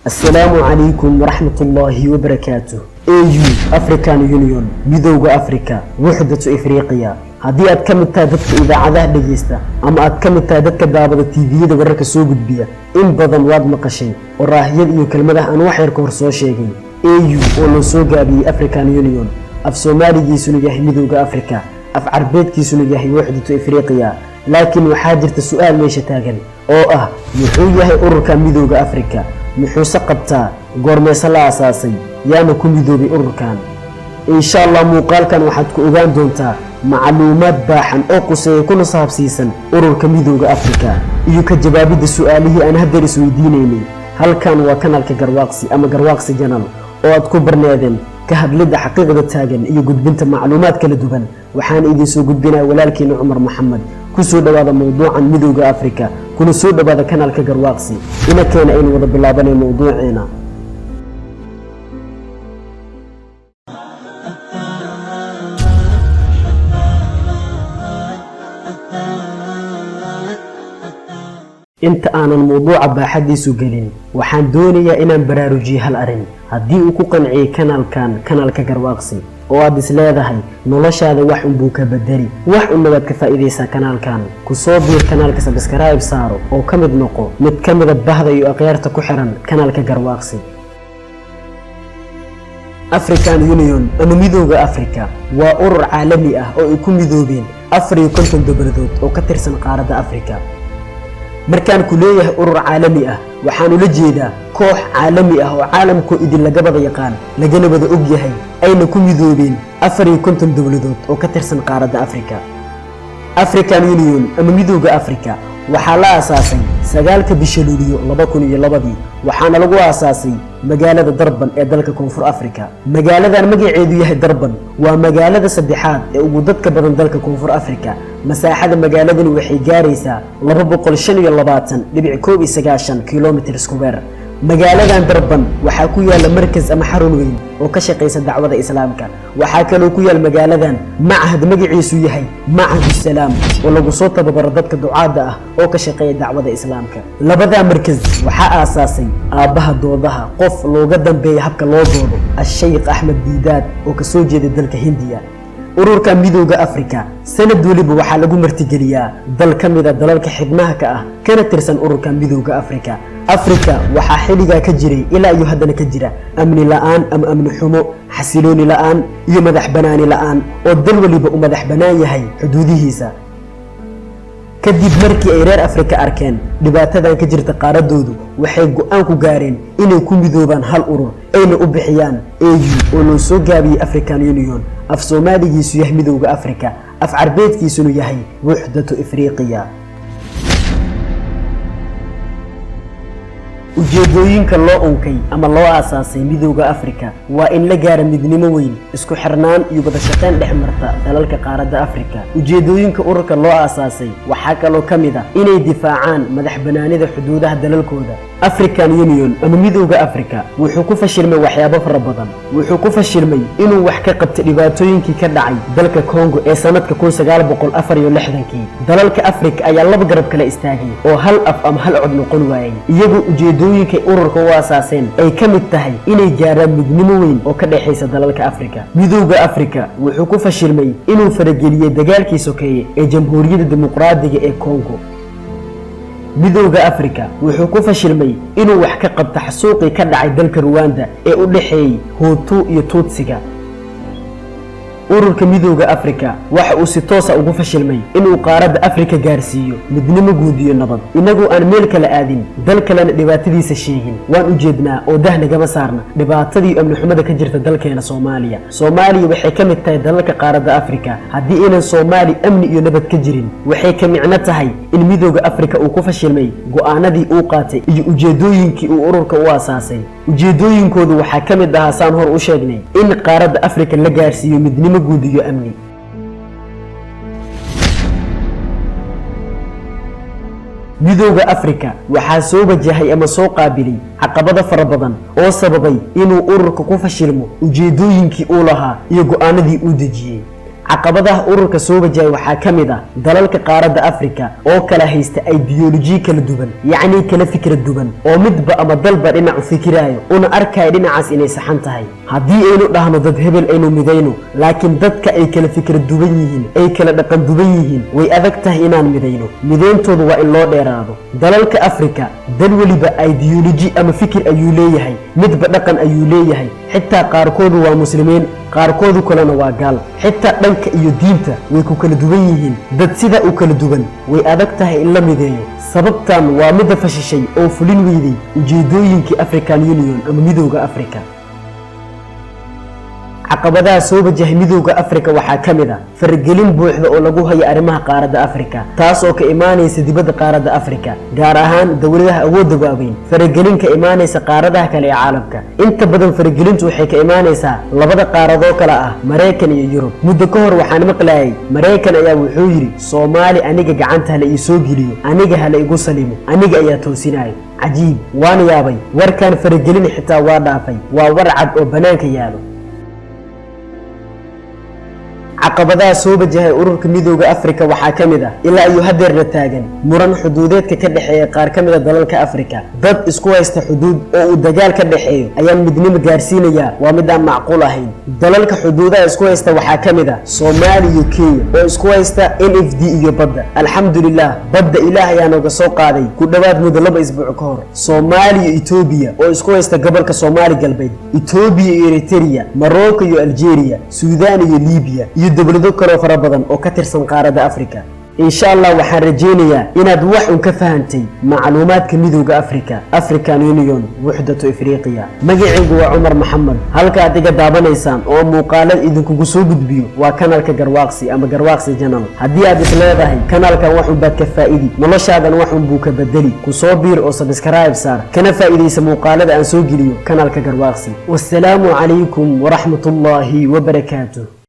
Asalaamu calaykum waraxmatullaahi wabarakaatuh. AU, African Union, Midowga Africa, Wuxdatu Ifriqiya. Haddii aad ka mid tahay dadka idaacadaha dhegeysta ama aad ka mid tahay dadka daawada TV-yada wararka soo gudbiya, in badan waad maqashay oraahiyad iyo kelmadaha aan wax yar ka hor soo sheegay. AU oo loo soo gaabiyey African Union, af Soomaaligiisuna yahay Midowga Africa, af Carbeedkiisuna yahay Wuxdatu Ifriqiya. Laakiin waxaa jirta su-aal meesha taagan oo ah: muxuu yahay ururka Midowga Africa? Muxuuse qabtaa? Goormeese la aasaasay? Yaana ku midoobay ururkan? Insha Allah, muuqaalkan waxaad ku ogaan doontaa macluumaad baaxan oo quseeya kuna saabsiisan ururka Midowga Africa iyo ka jawaabidda su-aalihii aan haddeer isweydiinaynay. Halkan waa kanalka Garwaaqsi ama Garwaaqsi Channel oo aad ku barneedeen ka hadlidda xaqiiqda taagan iyo gudbinta macluumaad kala duwan. Waxaana idiin soo gudbinaya walaalkiina Cumar Maxamed. Ku soo dhowaada mowduucan Midowga Africa, kuna soo dhowaada kanalka Garwaaqsi. Ina keena aynu wada bilaabanay mowduuceena. Inta aanan mowduuca baaxadiisu gelin, waxaan doonayaa inaan baraarujiyo hal arrin. Haddii uu ku qanciyey kanaalkan, kanaalka Garwaaqsi, oo aad is leedahay noloshaada wax unbuu ka bedeli, wax unna waad ka faa'iidaysaa kanaalkan, ku soo biir kanaalka, subscribe saaro oo ka mid noqo mid ka mida bahda iyo akhyaarta ku xiran kanaalka Garwaaqsi. African Union ama Midowga Africa waa urur caalami ah oo ay ku midoobeen 54 dowladood oo ka tirsan qaaradda Africa. Markaan ku leeyahay urur caalami ah, waxaan ula jeedaa koox caalami ah oo caalamkoo idin laga wada yaqaan, lagana wada og yahay, ayna ku midoobeen 54 dowladood oo ka tirsan qaaradda Africa. African Union ama Midowga Africa waxaa la aasaasay 9-ka bisha Luuliyo 2002-dii, waxaana lagu aasaasay magaalada Darban ee dalka Koonfur Africa. Magaaladan magaceedu yahay Darban waa magaalada saddexaad ee ugu dadka badan dalka Koonfur Africa. Masaaxada magaaladani waxay gaaraysaa 225.91 kilometer square. Magaaladan Darban waxaa ku yaala markas ama xarun weyn oo ka shaqaysa dacwada Islaamka. Waxaa kaloo ku yaal magaaladan machad magaciisu yahay Machad Salaam oo lagu soo tababaro dadka ducaadda ah oo ka shaqeeya dacwada Islaamka. Labadaa markas waxaa aasaasay aabbaha doodaha, qof looga dambeeya habka loo doodo, Ashaykh Axmed Diidaad oo kasoo jeeda dalka Hindiya. Ururka Midowga Africa sanad weliba waxaa lagu martigeliyaa dal ka mida dalalka xibnaha ka ah kana tirsan ururka Midowga Africa. Africa waxaa xilligaa ka jiray ilaa iyo haddana ka jira amni la-aan ama amni xumo, xasilooni la-aan iyo madax banaani la-aan, oo dal weliba u madax bannaan yahay xuduudihiisa. Kadib markii ay reer Afrika arkeen dhibaatadan ka jirta qaaradoodu, waxay go-aan ku gaareen inay ku midoobaan hal urur, ayna u bixiyaan AU oo loo soo gaabiyey African Union, af Soomaaligiisu yahay Midowga Africa, af Carbeedkiisuna yahay Wuxdatu Ifriqiya. Ujeedooyinka loo unkay ama loo aasaasay Midowga Africa waa in la gaara midnimo weyn, isku xirnaan iyo wada shaqayn dhex marta dalalka qaaradda Africa. Ujeedooyinka ururka loo aasaasay waxaa kaloo ka mid ah inay difaacaan madax banaanida xuduudaha dalalkooda. African Union ama Midowga Africa wuxuu ku fashilmay waxyaabo fara badan. Wuxuu ku fashilmay inuu wax ka qabta dhibaatooyinkii ka dhacay dalka Congo ee sanadka 1964-kii. Dalalka Africa ayaa laba garab kala istaagay oo hal af ama hal cod noqon waayey, iyagoo ujeedooyinkay ururka u aasaaseen ay ka mid tahay inay gaaraan midnimo weyn oo ka dhexaysa dalalka Africa. Midowga Africa wuxuu ku fashilmay inuu farageliyey dagaalkii sokeeye ee Jamhuuriyadda Dimuqraadiga ee Congo. Midowga Africa wuxuu ku fashilmay inuu wax ka qabto xasuuqii ka dhacay dalka Ruwanda ee u dhexeeyey Huutu iyo Tuutsiga. Ururka Midowga Africa waxa uu si toosa ugu fashilmay inuu qaaradda Afrika gaarsiiyo midnimo guud iyo nabad. Inagoo aan meel kala aadin, dal kalena dhibaatadiisa sheegin, waan u jeednaa oo dah nagama saarna dhibaatadii amni xumada ka jirta dalkeena Soomaaliya. Soomaaliya waxay ka mid tahay dalalka qaaradda Afrika. Haddii inaan Soomaali amni iyo nabad ka jirin, waxay ka micno tahay in Midowga Afrika uu ku fashilmay go'aanadii uu qaatay iyo ujeedooyinkii uu ururka u aasaasay. Ujeedooyinkoodu waxaa ka mid ahaa, saan hor u sheegnay, in qaaradda Afrika la gaarsiiyo midnimo guud iyo amni. Midowga Afrika waxaa soo wajahay ama soo qaabilay caqabado fara badan oo sababay inuu ururka ku fashilmo ujeedooyinkii uu lahaa iyo go'aanadii uu dejiyey. Caqabadaha ururka soo wajahaya waxaa ka mid ah dalalka qaaradda Afrika oo kala haysta ideolojiyo kala duwan, yacnii kala fikra duwan, oo midba ama dalba dhinac u fikiraayo una arkaya dhinacaas inay saxan tahay. Haddii aynu dhahno dad hebel aynu midayno, laakiin dadka ay kala fikra duwan yihiin, ay kala dhaqan duwan yihiin, way adag tahay inaan midayno. Midayntoodu waa in loo dheeraado. Dalalka Afrika dal weliba ideoloji ama fikir ayuu leeyahay, midba dhaqan ayuu leeyahay. Xitaa qaarkoodu waa Muslimiin, qaarkoodu kalena waa gaal. Xitaa dhanka iyo diinta way ku kala duwan yihiin. Dad sidaa u kala duwan way adag tahay in la mideeyo. Sababtan waa midda fashishay oo fulin weyday ujeedooyinkii African Union ama Midowda Afrika. Caqabadaha soo wajahay Midowda Afrika waxaa ka mid ah faragelin buuxda oo lagu hayo arrimaha qaaradda Afrika, taas oo ka imaanaysa dibadda qaaradda Afrika, gaar ahaan dowladaha awoodda waaweyn. Faragelin ka imaanaysa qaaradaha kale ee caalamka. Inta badan faragelintu waxay ka imaanaysaa labada qaaradoo kale ah Maraykan iyo Yurub. Muddo ka hor waxaan maqlayay Maraykan ayaa wuxuu yidhi: "Soomaali aniga gacanta hala ii soo geliyo, aniga hala igu salimo, aniga ayaa toosinayo." Cajiib, waan yaabay. Warkan faragelin xitaa waa dhaafay, waa war cad oo bannaanka yaalo. Caqabadaha soo wajahay ururka Midowda Afrika waxaa ka mid ah ilaa iyo hadeerna taagan muran xuduudeedka ka dhexeeya qaar ka mid a dalalka Afrika. Dad isku haysta xuduud oo uu dagaal ka dhexeeyo ayaan midnimo gaarsiinayaa, waa mid aan macquul ahayn. Dalalka xuduudaha isku haysta waxaa ka mid ah Soomaaliya iyo Kenya oo isku haysta NFD iyo badda. Alxamdulilah, badda Ilaah ayaa nooga soo qaaday ku dhowaad muddo 2 isbuuc ka hor. Soomaaliya iyo Etoobiya oo isku haysta gobolka Soomaali Galbeed, Etoobiya iyo Eritrea, Morocco iyo Algeria, Suudaan iyo Libiya iyo dowlado kaloo fara badan oo ka tirsan qaaradda Afrika. Insha Allah waxaan rajaynayaa inaad wax un ka fahantay macluumaadka Midowda Africa, African Union, Wuxdatu Ifriqiya. Magacaygu waa Cumar Maxamed. Halka aad iga daawanaysaan oo muuqaalad idinkugu soo gudbiyo waa kanalka Garwaaqsi ama Garwaaqsi Channel. Haddii aad is leedahay kanalkan wax un baad ka faa'idi, noloshaadan wax un buu ka bedeli, ku soo biir oo subscribe saar, kana faa'iidaysa muuqaalada aan soo geliyo kanalka Garwaaqsi. Wassalaamu calaykum waraxmatullaahi wabarakaatuh.